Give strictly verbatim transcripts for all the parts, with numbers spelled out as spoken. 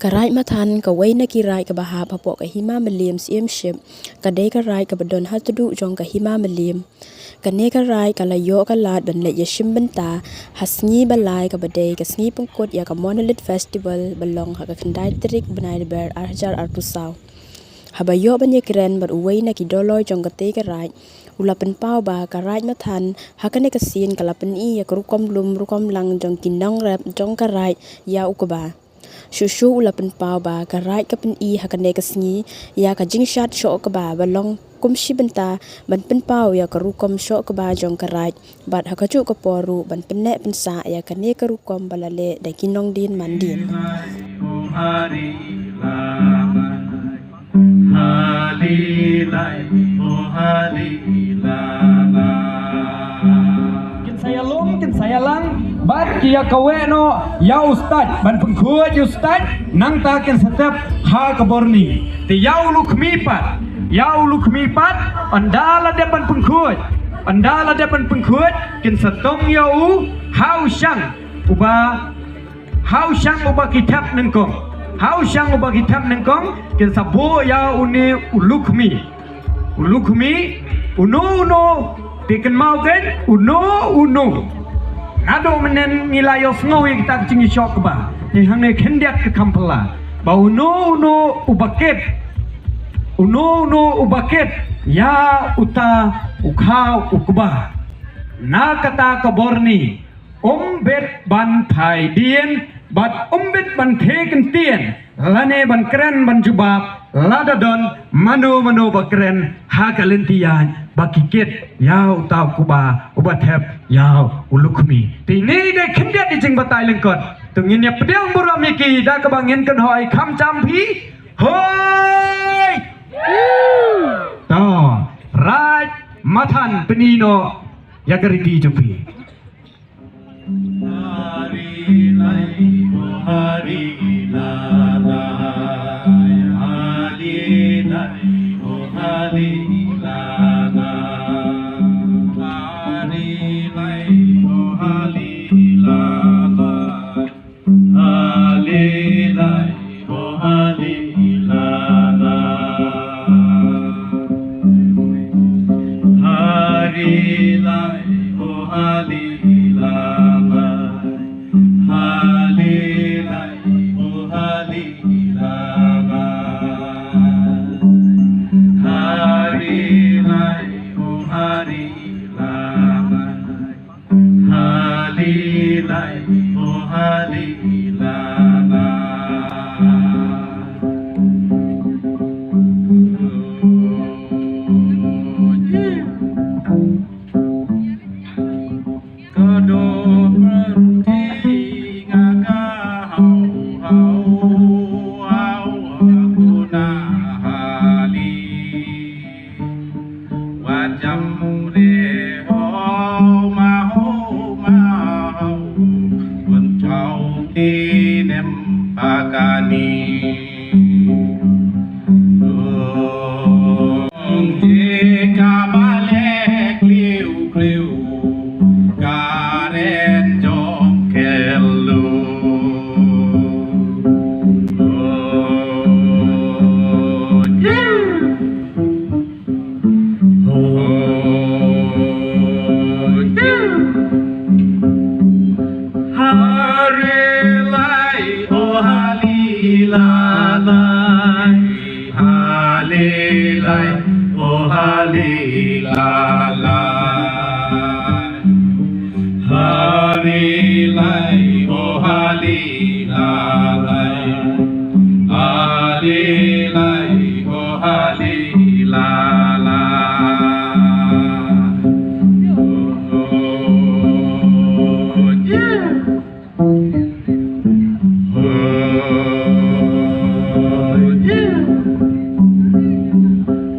Ka Raid Mathan, kawei na ki raid kaba hap hapoh ka Hima Mylliem Syiemship, ka dei ka raid kaba don ha tduh jong ka Hima Mylliem. Kane ka raid ka la ïoh ka lad ban leit ïashim bynta ha sngi ba lai, kaba dei ka sngi pynkut ïa ka Monolith Festival ba long ha ka khyndai tarik bnai Deiber ar hajar arphew saw. Haba ïoh ban ïakren bad uwei na ki dolloi jong katei ka raid, u la pynpaw ba ka Raid Mathan ha kane ka sien ka la pyni ïa ka rukom lum rukom lang jong ki nongrep jong ka raid ïa u kba. Shuh shuh u la pynpaw ba ka raid ka pyni ha kane ka sngi ïa ka jingshad shoh kba ba long kum shi bynta ban pynpaw ïa ka rukom shoh kba jong ka raid, bad ha kajuh ka por ruh ban pynneh pynsah ïa kane ka rukom ba la leh da ki nongdien mandien. Kin sa ïalum, kin sa ïalang, bad ki ïa kaweh noh ïa u stait ban pynkhuid ïa u stait. Nangta kin sa tep ha ka borni. Te ïa u Lukhmi pat, ïa u Lukhmi pat, ynda la dep ban pynkhuid, ynda la dep ban pynkhuid, kin sa tong ïa u ha u shang uba, ha u shang uba ki thep nyngkong, ha u shang uba ki thep nyngkong, kin sa buh ïa une u Lukhmi. U Lukhmi, uno uno, te kynmaw kein, uno uno. Naduh mynhynnin ngi la ïohsngew ïa kita ki jingïashoh kba. Te hangne khyndiat ka kham phylla ba uno uno uba kit, uno uno uba kit ïa uta u khaw u kba, na kata ka borni, um bit ban phai dien, bad um bit ban theh kyntien, lane ban kren ban jubab, lada don mano mano ba kren ha ka lynti ïaid ba ki kit ïa uta u kba uba thep ïa u Lukhmi. Te ine i dei khyndiat i jingbatai lyngkot. To ngin ïa pdiang burom ïa ki da kaba ngin kynhoi kham jam phi. Hoi! To, Raid Mathan, pyni noh ïa ka riti jong phi.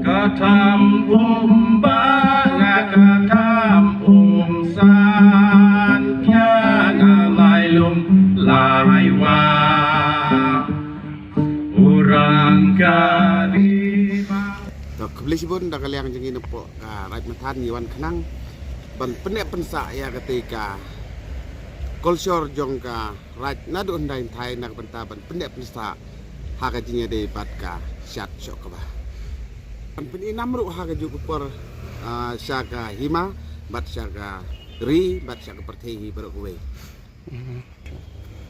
Ka tham um ba nga ka tham um san, pia nga lai lum lai wa. Orang ka ri ba. To, khublei shibun da ka liang jong ngi napoh ka Raid Mathan, ngi wan khnang ban pynneh pynsah ïa katei ka culture jong ka Raid naduh hyndai hynthai na ka bynta ban pynneh pynsah ha ka jingïadei bad ka shad shoh kba. Ban pynïainam ruh ha kajuh ka por, ah, sha ka hima bad sha ka ri bad sha ka pyrthei hi baroh kawei.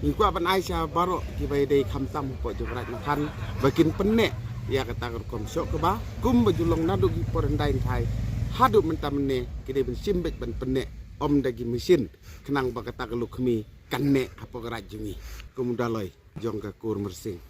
Ngi kwah ban ai sha baroh kiba ïadei khamtam hapoh jong ka Raid Nakhang ba kin pynneh ïa kata ka rukom shoh kba kumba ju long naduh ki por hyndai hynthai haduh mynta mynne, ki dei ban shim beit ban pynneh, ym da ki machine, khnang ba kata ka lukmi kan neh hapoh ka Raid jong ngi kum u Daloi jong ka Kur Myrsing.